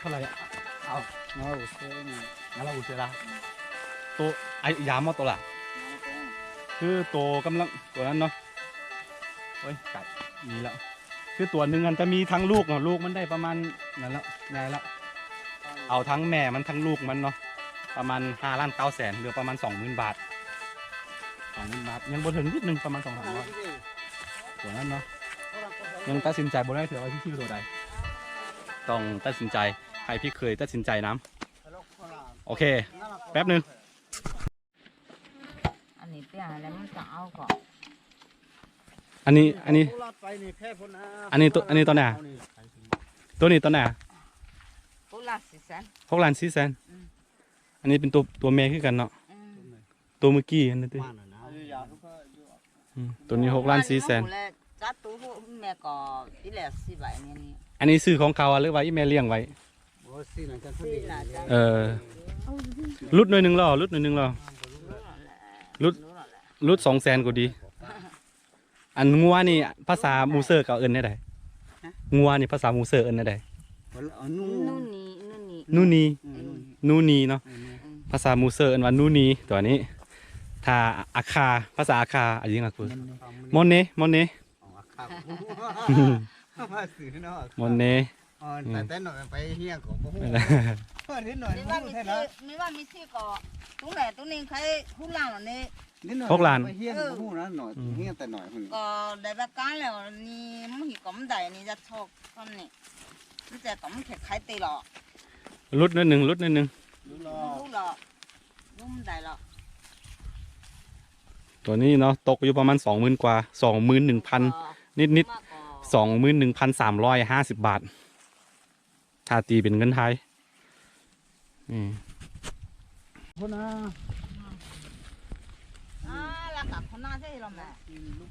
ເທົ່າໃດ? ເອົາ ເອົາໂອເຄນີ້ ເອົາໂອເຄລະ ໂຕ ອາຍຸຍາມບໍ່ໂຕລະ? ຄືໂຕກຳລັງ ໂຕນັ້ນເນາະ ໂອ້ຍ ໄກ ນີ້ລະ ຄືຕົວໜຶ່ງຫັ້ນຈະມີທັງລູກເນາະ ລູກມັນໄດ້ປະມານນັ້ນລະ ໃຫຍ່ລະ ເອົາທັງແມ່ມັນທັງລູກມັນເນາະ ປະມານຫ້າລ້ານເກົ້າແສນ ຫຼືປະມານສອງໝື່ນບາດ ສອງໝື່ນບາດ ຍັງບໍ່ເຖິງນິດໜຶ່ງ ປະມານສອງສາມຮ້ອຍ ຕົວນັ້ນເນາະ ຍັງຕັດສິນໃຈບໍ່ໄດ້ເທື່ອວ່າຊິຊື້ຕົວໃດ ຕ້ອງຕັດສິນໃຈ ໃຫ້ພີ່ເຂີຍຕັດສິນໃຈນຳ ໂອເຄ ແປັບໜຶ່ງ ອັນນີ້ເປັນຫຍັງແລ້ວມັນຕ້ອງເອົາກໍ ອັນນີ້ ອັນນີ້ ອັນນີ້ຕົວ ອັນນີ້ຕົວໜ້າ ຕົວນີ້ຕົວໜ້າ ຫົກລ້ານສີ່ແສນ ຫົກລ້ານສີ່ແສນ ອືມ ອັນນີ້ເປັນຕົວ ຕົວແມ່ຄືກັນເນາະ ອືມ ຕົວມື້ກີ້ຫັ້ນຕິ ອືມ ຕົວນີ້ຫົກລ້ານສີ່ແສນ ຈັດໂຕແມ່ກໍອີແລຊິໄວ້ນີ້ ອັນນີ້ຊື້ຂອງເຂົາ ຫຼືວ່າອີແມ່ລ້ຽງໄວ້? ເອີ ຫຼຸດໜ້ອຍໜຶ່ງລະ ຫຼຸດໜ້ອຍໜຶ່ງລະ ຫຼຸດ ຫຼຸດສອງແສນກໍດີ ອັນງົວນີ້ພາສາມູເຊີເຂົາເອີ້ນແນວໃດ? ງົວນີ້ພາສາມູເຊີເອີ້ນແນວໃດ? ນູນີ ນູນີ ນູນີເນາະ ພາສາມູເຊີເອີ້ນວ່ານູນີ ຕົວນີ້ ຖ້າອາຄາ ພາສາອາຄາ ອາຍິງອາກຸ ມອນເນ ມອນເນ ມອນເນ ອືມ ແຕ່ນ້ອຍໄປຮຽນກໍບໍ່ຮູ້ ເດັກນ້ອຍມີຊື່ ມີວ່າມີຊື່ກໍ ຕຸງແຫຼະຕຸງນີ້ໃຄ ຫົກລ້ານນີ້ ຫົກລ້ານ ໄປຮຽນກໍບໍ່ຮູ້ນະ ນ້ອຍ ຮຽນແຕ່ນ້ອຍພຸ້ນ ກໍໄດ້ແບບການແລ້ວນີ້ ມັນເຮັດກໍມັນໄດ້ນີ້ ຈະຊອກສ່ຳນີ້ ມັນແຕ່ກໍມັນແຄ່ຂາຍເຕະຫຼອກ ຫຼຸດໜ້ອຍໜຶ່ງ ຫຼຸດໜ້ອຍໜຶ່ງ ຫຼຸດຫຼອກ ຫຼຸດຫຼອກ ບໍ່ໄດ້ຫຼອກ ຕົວນີ້ເນາະ ຕົກຢູ່ປະມານສອງໝື່ນກວ່າ ສອງໝື່ນໜຶ່ງພັນ ນິດໆ ສອງໝື່ນໜຶ່ງພັນສາມຮ້ອຍຫ້າສິບບາດ ຖ້າຕີເປັນເງິນໄທ ນີ້ ຄົນນະ ອ່າ ລະກະຄົນນະໃຊ່ລະແມ່ ເອີ. ເນາະ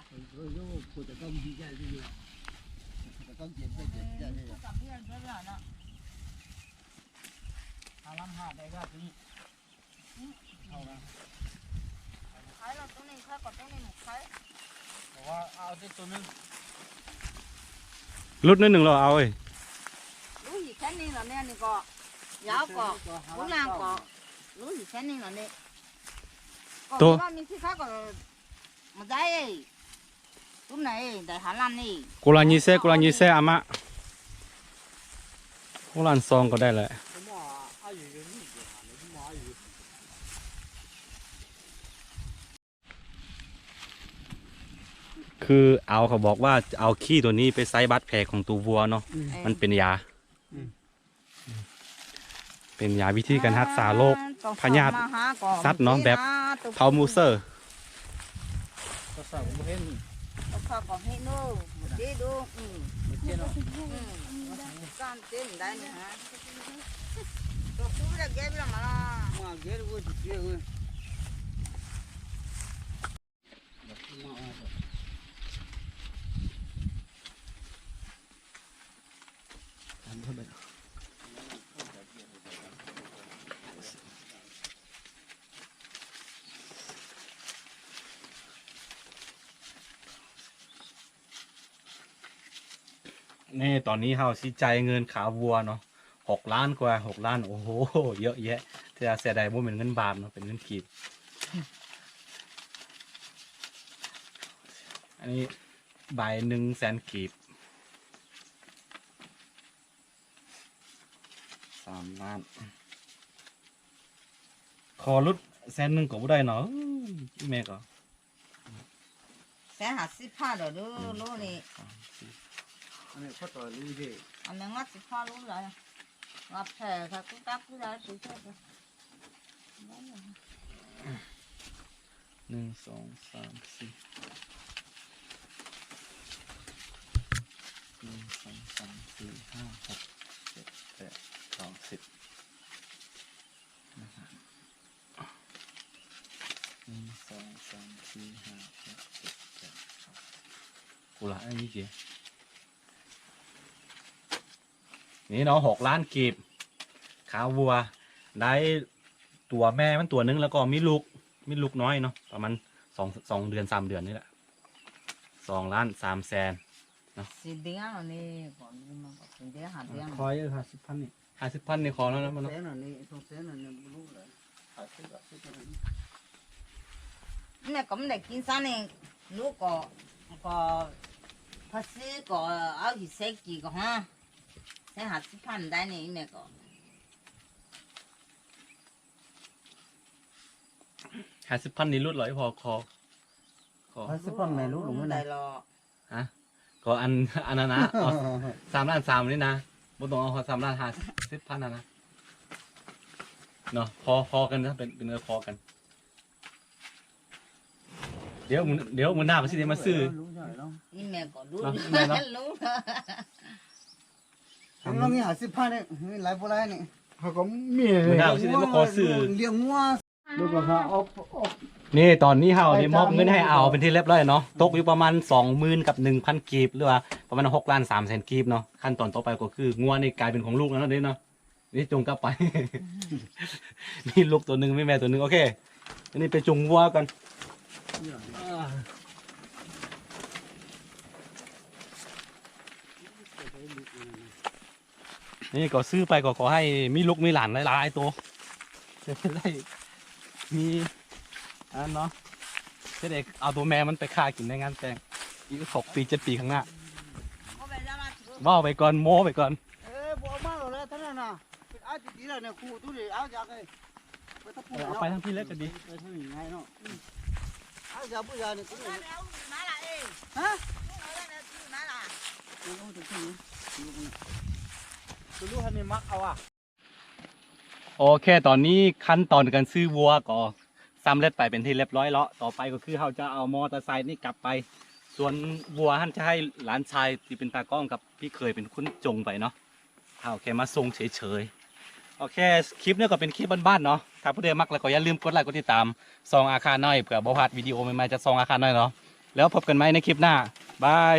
ເອີ ໂຍ ຜູ້ຕະກອງດີໃຈຢູ່ ຜູ້ຕະກອງເຢັນໃຈເຢັນໃຈເນາະ ເອີ ເຂົາກັບເພື່ອນເພິ່ນລະເນາະ ຫາໄດ້ຍາກນີ້ ເອົານະ ຂາຍລະຕົວນີ້ ຂາຍກໍຕົວນີ້ ຂາຍ ແຕ່ວ່າເອົາແຕ່ຕົວໜຶ່ງ ຫຼຸດໜ້ອຍໜຶ່ງແລ້ວເອົາເອີຍ ລຸຍແຄ່ນີ້ລະແມ່ນີ້ກໍ ຍາວກໍ ເບື້ອງຫຼັງກໍ ລຸຍແຄ່ນີ້ລະນີ້ ໂຕ ກໍວ່າມີທີ່ຂາຍກໍ ມາໄດ້ ຕຸ້ມໄດ້ ໄດ້ຫ້າລ້ານນີ້ ກູລະຍີ່ແຊ ກູລະຍີ່ແຊ ອາມະ ຫົກລ້ານສອງກໍໄດ້ແຫຼະ ຄືເອົາ ເຂົາບອກວ່າຈະເອົາຂີ້ຕົວນີ້ໄປໃສ່ບາດແຜຂອງຕົວວັວເນາະ ອືມ ມັນເປັນຢາ ອືມ ເປັນຢາວິທີການຮັກສາໂລກພະຍາດສັດເນາະ ແບບເຜົາມູເຊີ ກໍເຊົາກໍບໍ່ເຫັນ ກໍເຊົາກໍເຫັນໂນ ບໍ່ເຈະດູ ອືມ ບໍ່ເຈະເນາະ ອືມ ການເຕັ້ນໄດ້ນີ້ຫາ ຕົວຄູໄດ້ເກັບລະມາລະ ມາເກັບເວີຍ ເກັບເວີຍ. ນີ້ ຕອນນີ້ເຮົາຊິຈ່າຍເງິນຄ່າວັວເນາະ ຫົກລ້ານກວ່າ ຫົກລ້ານ ໂອ້ໂຫ ເຍາະແຍະ ແຕ່ເສຍດາຍບໍ່ແມ່ນເງິນບາດເນາະ ເປັນເງິນກີບ ອັນນີ້ ໃບໜຶ່ງແສນກີບ ສາມລ້ານ ຂໍຫຼຸດແສນໜຶ່ງກໍບໍ່ໄດ້ເນາະ ເອີຍ ອີ່ແມ່ກໍ ແສນຫ້າສິບພັນດອກເດີ ໂລນີ້ ອັນນີ້ຂໍຕໍ່ລຸຍເດ້ ອັນນັ້ນງາຊິພາລຸຍຫຼາຍ ງາແພ້ ຖ້າກູຕັກກູຫຼາຍ ກູແທ້ ໜຶ່ງ ສອງ ສາມ ສີ່ ໜຶ່ງ ສອງ ສາມ ສີ່ ຫ້າ ຫົກ ເຈັດ ແປດ ເກົ້າ ສິບ ໜຶ່ງ ສອງ ສາມ ສີ່ ຫ້າ ຫົກ ເຈັດ ແປດ ເກົ້າ ກູລະອັນນີ້ເກ ນີ້ເນາະ ຫົກລ້ານກີບ ຄ່າວັວ ໄດ້ຕົວແມ່ມັນຕົວໜຶ່ງ ແລ້ວກໍມີລູກ ມີລູກນ້ອຍເນາະ ປະມານສອງ ສອງເດືອນ ສາມເດືອນນີ້ແຫຼະ ສອງລ້ານສາມແສນເນາະ ສີ່ເດືອນນີ້ ກໍມັນກໍເປັນເດືອນ ຫ້າເດືອນ ຂໍຢູ່ຫ້າສິບພັນນີ້ ຫ້າສິບພັນນີ້ຂໍແລ້ວນະ ແສນອັນນີ້ ສອງແສນອັນນີ້ບໍ່ຮູ້ແຫຼະ ຂາຍຊື້ກໍຊື້ຕົວນີ້ ແມ່ກໍບໍ່ໄດ້ກິນຊະນີ້ ລູກກໍ ກໍພາສີກໍເອົາອີກແສນກີບກໍຫາ ແສນຫ້າສິບພັນໄດ້ນີ້ແມ່ກໍ ຫ້າສິບພັນນີ້ຫຼຸດເລີຍ ພໍຂໍ ຂໍ ຫ້າສິບພັນແມ່ຫຼຸດລົງ ບໍ່ໄດ້ລະ ຮະ ກໍອັນ ອັນນັ້ນນະ ເອົາສາມລ້ານສາມນີ້ນະ ບໍ່ຕ້ອງເອົາຮອດສາມລ້ານຫ້າສິບພັນຫັ້ນນະ ເນາະ ພໍ ພໍກັນນະ ເປັນ ເປັນເອີ ພໍກັນ ດຽວ ດຽວມື້ໜ້າກໍຊິໄດ້ມາຊື້ ອີ່ແມ່ກໍຮູ້ ເນາະ ແມ່ນເນາະ ຮູ້ ມັນມີຫ້າສິບພັນນີ້ ມີຫຼາຍບໍ່ຫຼາຍນີ້ ເຮົາກໍມີ ມື້ໜ້າກໍຊິໄດ້ມາຂໍຊື້ ລ້ຽງງົວ ນີ້ຕອນນີ້ເຮົາໄດ້ມອບເງິນໃຫ້ອາວເປັນທີ່ຮຽບຮ້ອຍເນາະ ຕົກຢູ່ປະມານສອງໝື່ນກັບໜຶ່ງພັນກີບ ຫຼືວ່າປະມານຫົກລ້ານສາມແສນກີບເນາະ ຂັ້ນຕອນຕໍ່ໄປກໍຄືງົວນີ້ກາຍເປັນຂອງລູກແລ້ວເນາະ ເດ້ເນາະ ນີ້ຈູງກັບໄປ ມີລູກຕົວໜຶ່ງ ມີແມ່ຕົວໜຶ່ງ ໂອເຄ ອັນນີ້ໄປຈູງງົວກ່ອນ ນີ້ກໍຊື້ໄປກໍຂໍໃຫ້ມີລູກມີຫຼານຫຼາຍໆໂຕ ຈະໄດ້ມີອັນນັ້ນເນາະ ຈະໄດ້ເອົາໂຕແມ່ມັນໄປຂ້າກິນໃນງານແຕ່ງ ອີກຫົກປີເຈັດປີຂ້າງໜ້າ ເວົ້າໄປກ່ອນ ໂມ້ໄປກ່ອນ ເອີ ບໍ່ເອົາມາແລ້ວ ເທົ່ານັ້ນນະ ເປັນອາຍດີໆແລ້ວເນຍ ຄູ່ຕູ້ນີ້ ເອົາຢາກເລີຍ ເອີ ເອົາໄປທາງພີ້ເລີຍກໍດີ ໄປທາງນີ້ງ່າຍເນາະ ອືມ ເອົາຢາບໍ່ຢານີ້ ເອົາແລ້ວມາລະເອ ຮະ ເອົາແລ້ວມາລະ ເອົາແລ້ວມາລະ ເອົາແລ້ວມາລະ ເອົາແລ້ວມາລະ ເອົາແລ້ວມາລະ ໂອເຄ ຕອນນີ້ຂັ້ນຕອນການຊື້ວັວກໍສຳເລັດໄປເປັນທີ່ຮຽບຮ້ອຍແລ້ວ ຕໍ່ໄປກໍຄືເຮົາຈະເອົາມໍເຕີໄຊນີ້ກັບໄປ ສ່ວນວັວຫັ້ນຈະໃຫ້ຫຼານຊາຍທີ່ເປັນຕາກ້ອງກັບພີ່ເຂີຍເປັນຄົນຈູງໄປເນາະ ເຮົາແຄ່ມາສົ່ງເສີຍໆ ໂອເຄ ຄລິບນີ້ກໍເປັນຄລິບບ້ານໆເນາະ ຖ້າຜູ້ໃດມັກແລ້ວກໍຢ່າລືມກົດໄລກົດຕິດຕາມຊ່ອງອາຄານ້ອຍ ເພື່ອບໍ່ພາດວິດີໂອໃໝ່ໆຈາກຊ່ອງອາຄານ້ອຍເນາະ ແລ້ວພົບກັນໃໝ່ໃນຄລິບໜ້າ ບາຍ.